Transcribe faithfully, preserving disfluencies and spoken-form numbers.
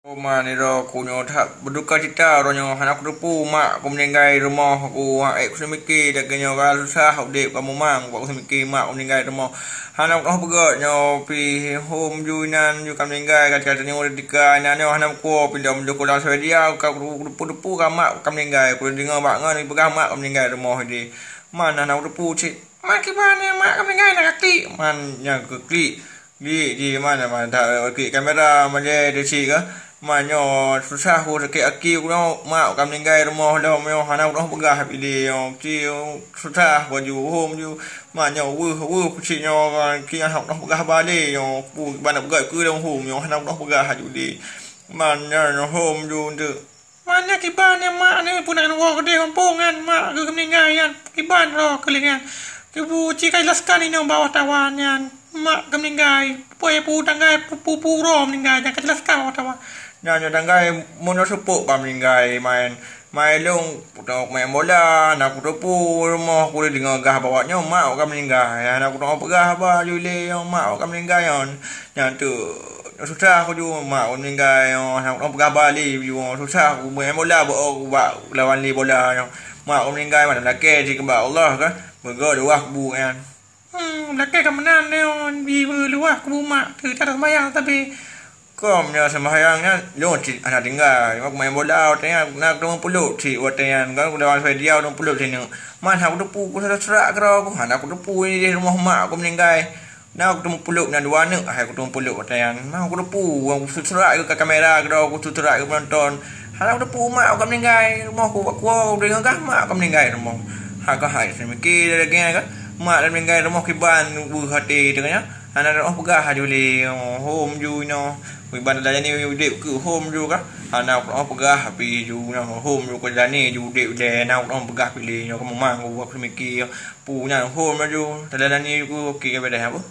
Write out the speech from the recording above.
Oma niro ku nyoe that berduka cita uroe nyoe hana kuteupeue mak ku meuninggai rumoh ku, ék kuseumiké lagée nyoe ka susah udeb ka mumang, ku seumiké mak ku meuninggai rumoh. Hana kuteupeu peugét nyoe pih hom ju inan ju ka meuninggai, ka tinggai tanyoe tika inan nyoe hana meukuwoe pih lom ju kulang Swedia ka kuteupeue-teupeue ka mak ka meuninggai, kudeungoe bak ngon peugah mak ka meuninggai rumoh ideh. Man hana kuteupeue cit. Man kiban nyan mak ka meuninggai na ka klik, man nyan keu klik. Klik di mana, mana that klik kamera maje di cit ka. Man nyoe susah ku sakét aki ku nyoe mak ka meuninggai rumoh lom nyoe hana kuteupeu peugah pih lé nyoe. Ci susah ku ju hom ju. Man nyoe weueh weueh cit nyoe ki hana kuteupeu peugah ba lé nyoe. Pu bana peugah keu lom hom nyoe hana kuteupeu peugah ju lé. Man nyoe hom ju nteuk. Man nyan kiban nyan mak nyoe pun hana woe keudeh gampông nyan mak geuh meuninggai nyan. Kiban roh keu lé nyan. Keubu ci ka jelaskan inong bak wartawan nyan mak geuh meuninggai. Pue pu tanggai pu-pu uroe meuninggai nyan ka jelaskan bak wartawan. Nyan nyoe tanggai meunyoe seupôt ban meuninggai main. Main lôn kutok main bola, na kuteupeue rumoh ku deungoe gah bak nyoe mak ka meuninggai. Na kuteupeu peugah ba ju lé nyoe mak ka meuninggai nyan. Nyan teuk susah ku ju mak ku meuninggai nyoe, hana kuteupeu peugah ba lé ju susah ku main bola bak lawan lé bola nyoe. Mak ku meuninggai mantong lakée jih keubah Allah ka beugöt luwah kubu nyan. Hmm, lakée ka meunan nyoe bi luwah kubu mak teuh cara sembahyang sabe. Kom nyoe sembahyang nyan lôn cit hana tinggai. Mak main bola watée nyan na kuteupeu puluk cit watée nyan kan lawan Swedia kuteupeu puluk sineuk. Man hana kuteupeue ku serak-serak keudroe ku hana kuteupeue ideh rumoh mak ku meuninggai. Na kuteupeu puluk na dua aneuk hai kuteupeu puluk watée nyan. Man kuteupeue ureuëng kuseurak-seurak ka kamera keudroe kuseurak-seurak ka penonton. Hana kuteupeue mak ka meuninggai, rumoh ku bak kuwoe ku deungoe gah mak ka meuninggai rumoh. Ha ka hai seumiké lagée nyan ka. Mak ka meuninggai rumoh kiban weueh até teuh nyan. Hana rumoh peugah ju lé hom ju inoe. Kiban jalani udeb keu hom ju ka. Hana rumoh peugah pih ju nyoe hom ju ka jalani ju udeb lé hana rumoh peugah pih lé nyoe ka mumang ku buat seumiké. Pu nyan hom laju, talalani ku oke ka beudeh apa?